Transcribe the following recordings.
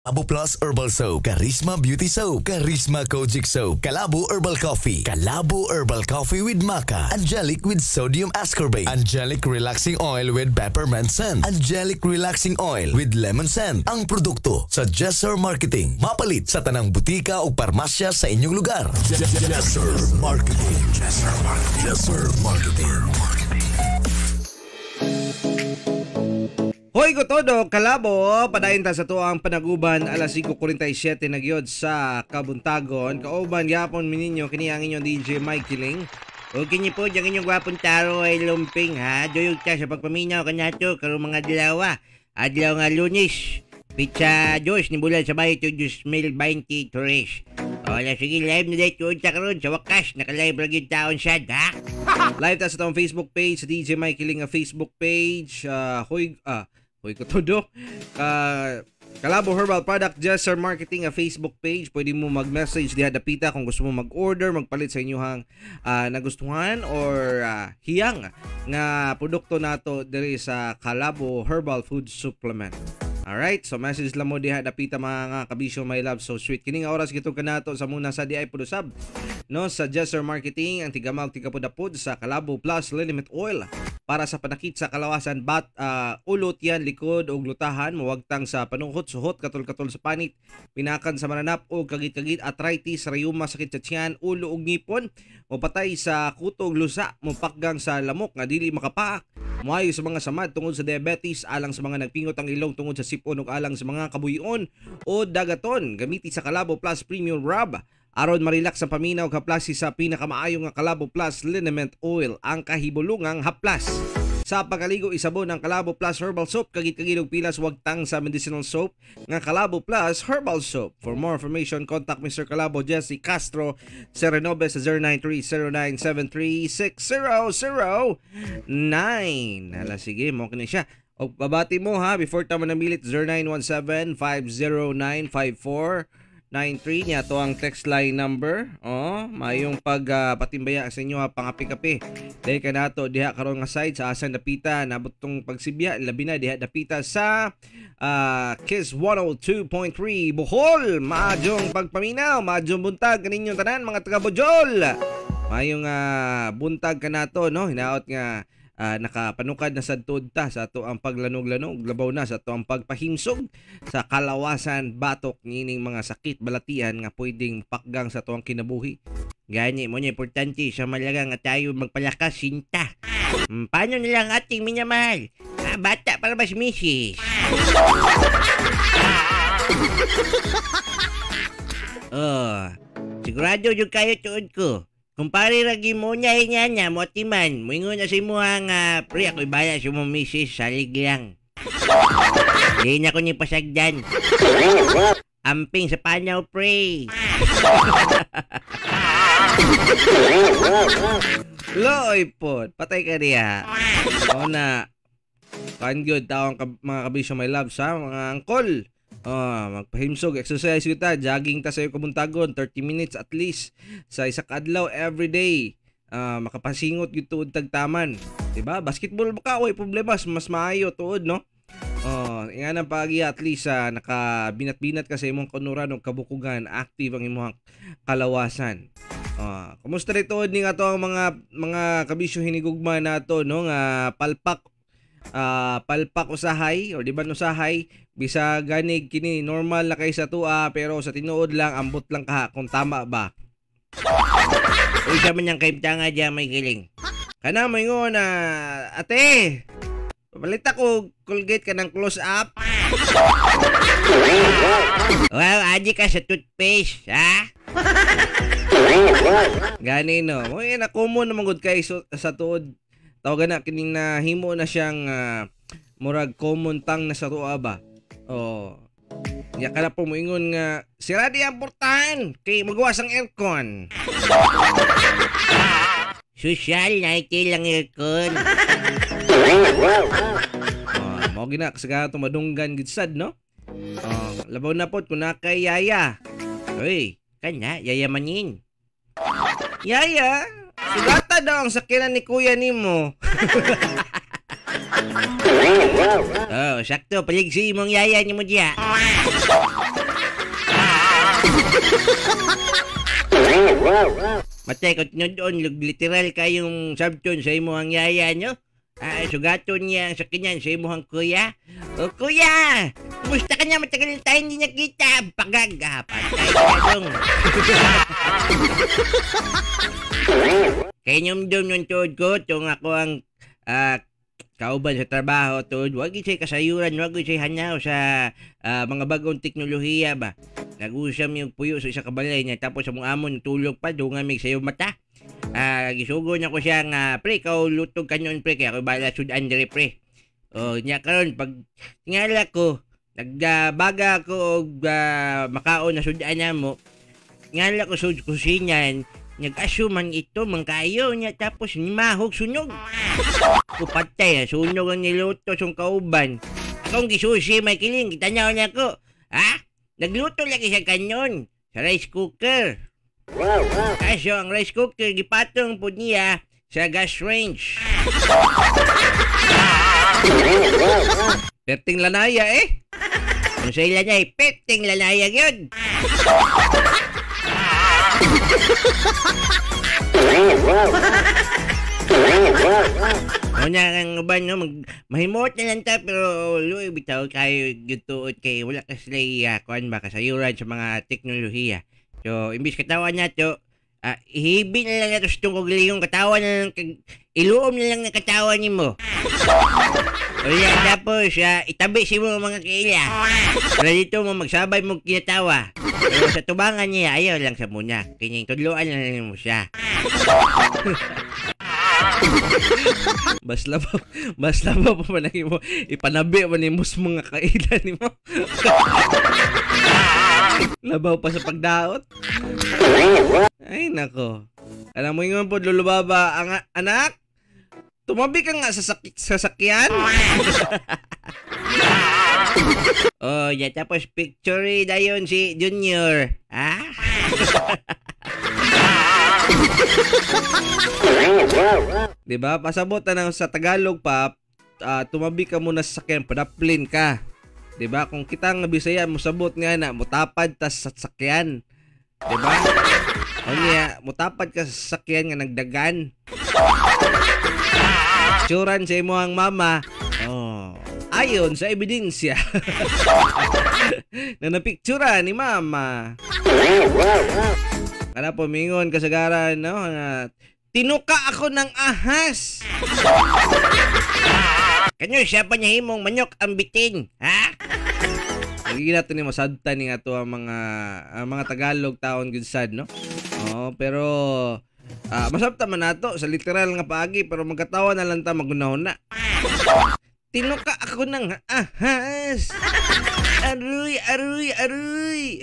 Kalabo Plus Herbal Soap, Charisma Beauty Soap, Charisma Kojic Soap, Kalabo Herbal Coffee, Kalabo Herbal Coffee with Maca, Angelic with Sodium Ascorbate, Angelic Relaxing Oil with Peppermint Scent, Angelic Relaxing Oil with Lemon Scent. Ang produkto sa Jesser Marketing. Mapalit sa tanang butika o parmasya sa inyong lugar. Jesser Marketing. Jesser Marketing. Jesser Marketing. Hoy ko todo, Kalabo, padayon ta sa tuang panaguban alas 5:47 na gyud sa kabuntagon. Kauban gyapon mininyo kini ang inyong DJ Mike Kiling. O kini po, ang inyong gwapong taro ay lumping ha. Duyog ta sa pagpaminaw kanato karong mga adlaw. Adlaw nga Lunes, pitsa 2 ni bulan sa bayo 2023. O ala sige, live na dito ta karon sa wakas naka-live ra gyud taon sad ha. Live ta sa atong Facebook page, sa DJ Mike Kiling nga Facebook page. Hoy hoy ko todo. Kalabo Herbal Product Jesser Marketing a Facebook page. Pwede mo mag-message diha dapita kung gusto mo mag-order, magpalit sa inyong nagustuhan or hiyang nga produkto nato diri sa Kalabo Herbal Food Supplement. Alright, so message lang mo diha dapita mga kabisyo, my love, so sweet. Kini nga oras gitug kanato sa muna sa DI Pudusab, no, sa Jesser Marketing, ang tigamag tigapudapod sa Kalabo Plus Liniment Oil para sa panakit sa kalawasan, bat, ulo, tiyan, likod ug lutahan, mawagtang sa panukot, suhot, katol-katol sa panit, pinakan sa mananap o kagit-kagit, arthritis, rayuma, sakit sa tiyan, ulo ug ngipon, mopatay sa kutog lusa, mopakgang sa lamok nga dili makapaak, moayo sa mga samad tungod sa diabetes, alang sa mga nagpingot ang ilong tungod sa sipon ug alang sa mga kabuyon o dagaton. Gamiti sa Kalabo Plus Premium Rub aron marelax ang paminaw, haplasi sa pinakamaayo nga Kalabo Plus Liniment Oil, ang kahibulungang haplas. Sa pagkaligo, isabon ang Kalabo Plus Herbal Soap, kagit-kagit og pilas, wagtang sa medicinal soap nga Kalabo Plus Herbal Soap. For more information, contact Mr. Kalabo Jesse Castro Serenove sa 0930-973-6009. Hala sige, mo kini siya. O babati mo ha before ta manamilit 0917-509-5493 niya to ang text line number. Oh, mayong pag patimbaya sa inyo ha, pangapi-kape. Dahil ka nato diha karon nga side sa asan dapita nabot tong pagsibya labi na diha dapita sa Kiss 102.3 Bohol. Maayong pagpaminaw, maayong buntag kaninyong tanan mga taga Bojol. Mayong buntag kanato no, hinaot nga nakapanukad na sad tuod ta sa ato ang paglanog-lanog, labaw na sa ato ang pagpahimsog sa kalawasan batok niining mga sakit balatian nga pwedeng pakgang sa ato ang kinabuhi. Gani mo niya importante sa malaga nga tayo magpalakas sinta. Paano nila ang ating minamahal? Bata para mas misis. Oh, sigurado yung kayo tuod ko. Kumpare ragi mo niya niya mo timan, moingon na sa imo nga pre ako'y bala sa mo misis, salig lang. Di na ko ni pasagdan. Amping sa panaw pre. Loy pod, patay ka diha. O na. Kan gyud taong mga kabisyo my love sa mga angkol. Oh, magpahimsog, exercise kita, jogging ta sa iyo kabuntagon, 30 minutes at least sa isa ka adlaw every day. Makapasingot gyud tuod tagtaman, 'di ba? Basketball ba ka, way problema, mas maayo tuod no. Oh, ingana paagi at least nakabinat-binat ka sa imong kanuran og kabukugan, active ang imong kalawasan. Oh, kumusta rin tuod ni ato ang mga kabisyo hinigugma nato no nga palpak palpak usahay or di ba usahay bisa ganig kini normal na kay sa tua pero sa tinuod lang ambot lang ka kung tama ba. Uy sa man yang kaimtanga diya may giling. Kana moingon na ate palit ako Colgate ka ng close up. Wow, adi ka sa toothpaste, ha? Gani no. Moy na common naman gud kay so, sa tuod. Tawagan na kining nahimo na siyang murag common tang na sa tuwa ba. Oh. Ya ka na po moingon nga sira di ang portahan kay magawas ang aircon. Social na lang aircon. Oh, mao gina kasagaran to madunggan gid sad no. Oh, labaw na pod kun nakay yaya. Uy, kana yayamanin. Yaya, sugata daw ang sakyanan ni kuya nimo. Oh, sakto paligsi imong yaya nimo diya. Matay ko tinud-on, literal kayong sabton sa imong yaya nyo. Ah, sugaton niya ang sakinyan sa imong kuya. O kuya, kumusta ka niya? Matagal na tayo hindi nakita. Pagag, patay ka dong. Kaya nyumdum yung tuod ko, tung ako ang kauban sa trabaho, tuod, wag siya kasayuran, wag siya hanaw sa mga bagong teknolohiya ba. Nag-usam yung puyo sa isa kabalay niya, tapos sa mga amon, tulog pa, dunga may sayo mata. Gisugo niya ko siya nga, pre, ikaw lutog ka noon, pre, kaya ako bala sudan dire, pre. O, niya karon pag tingala ko, nagbaga ako og makaon na sudan na mo, tingala ko sa kusinan, nag-asuman ito, mangkayo niya, tapos nimahog sunog. Kupatay, sunog ang niluto sa kauban. Akong gisusi, may kiling, kitanaw niya ko. Ha? Nagluto lagi siya kanyon sa rice cooker. Kaso ang rice cooker, gipatong po niya sa gas range. Perting lanaya eh. Kung sa ilanay, perting lanaya yun. Una kang uban, no, mahimot na lang ta, pero luwi bitaw kayo gituot kay wala ka sila kuan ba kasayuran sa mga teknolohiya. So, imbis katawan na to, ihibi na lang nato sa itong kagalingon, katawan na lang, iluom na lang na katawan nimo. O yan, tapos, itabi si mo mga kaila. Para dito mo, magsabay mo kinatawa. Pero sa tubangan niya, ayaw lang sa muna. Kining tudloan na lang mo siya. Basla ba pa man mo ipanabi man nimo sa mga kaila nimo. Labaw pa sa pagdaot. Ay nako. Alam mo ingon pod Lolo Baba, ang anak, tumabi ka nga sa sasakyan. Oh, ya tapos picture dayon si Junior. Ah? Diba? Pasabot na sa Tagalog pa, tumabi ka muna sa sakyan, padaplin ka. Diba? Kung kita nga Bisaya, mosabot nga na, mutapad ta sa sakyan. Diba? O niya, mutapad ka sa sakyan nga nagdagan. Tsuran sa imo ang mama. Oh, ayon sa ebidensya. Na napiktura ni mama. Kana po mingon kasagaran, no? Tinuka ako ng ahas. Kanyo siya pa niya himong manok ang bitin, ha? Hindi natin ni masadtan ni ato ang mga Tagalog taon gud sad, no? Oo, pero masabta man nato sa literal nga paagi, pero magkatawa na lang ta magunahon na. Tinuka ako ng ahas. Aruy, aruy, aruy.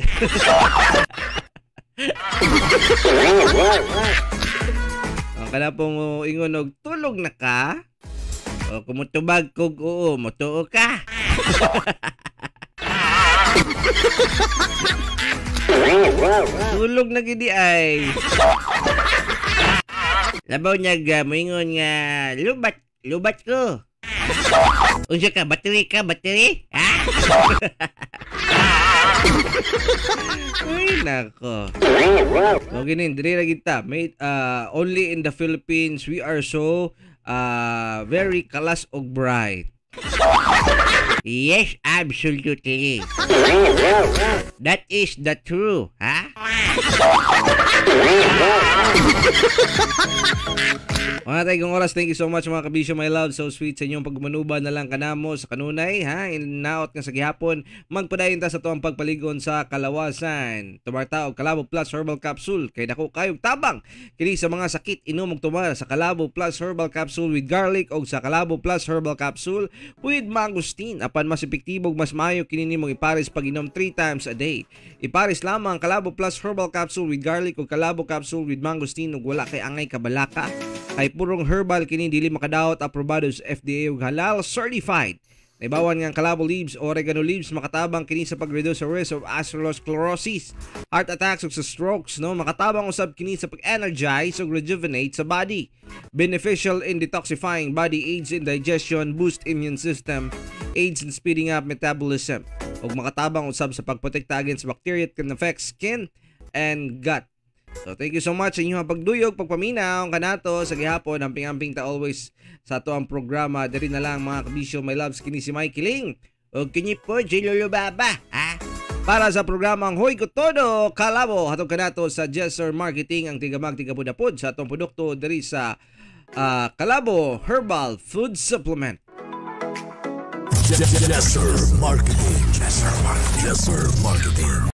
Ang kana po mo ingon og tulog na ka? O kumutubag kog oo, motuo ka. Tulog na gidi ay. Labaw niya moingon nga lubat, lubat ko. Unsa ka, battery ka, battery? Ha? Ay nako. So ginin diri ra kita. Made only in the Philippines we are so very kalas og bright. Yes, absolutely. That is the true, ha? Mga tayong oras, thank you so much mga kabisyo, my love. So sweet sa inyong pagmanuba na lang kanamo sa kanunay, ha? Inaot nga sa gihapon, magpadayon ta sa tuang pagpaligon sa kalawasan. Tumarta og Kalabo Plus Herbal Capsule kay dako kayog tabang kini sa mga sakit, inom og tumar sa Kalabo Plus Herbal Capsule with garlic og sa Kalabo Plus Herbal Capsule with mangosteen. Apan mas epektibo ug mas maayo kini nimong ipares pag inom 3 times a day. Ipares lamang ang Kalabo Plus Herbal Capsule with garlic og Kalabo Capsule with mangosteen ug wala kay angay kabalaka. Kay purong herbal kini dili makadaot, aprobado sa FDA ug halal certified. Naibawan nga ang Kalabo leaves, oregano leaves makatabang kini sa pag-reduce sa risk of atherosclerosis, heart attacks ug sa strokes, no? Makatabang usab kini sa pag-energize ug rejuvenate sa body. Beneficial in detoxifying body, aids in digestion, boost immune system, Aids in speeding up metabolism ug makatabang usab sa pagprotekta against bacteria that can affect skin and gut. So thank you so much sa inyong pagduyog, pagpaminaw kanato sa gihapon. Amping-amping ta always sa ato ang programa. Diri na lang, mga kabisyo, my loves, kini si Mikey Ling. O kini po si Lolo Baba, ha? Para sa programang Hoy Todo Kalabo, hatod kanato sa Jesser Marketing, ang tigamag tigapudapod sa atong produkto diri sa Kalabo Herbal Food Supplement. Jesser Marketing. Jesser Marketing. Jesser Marketing.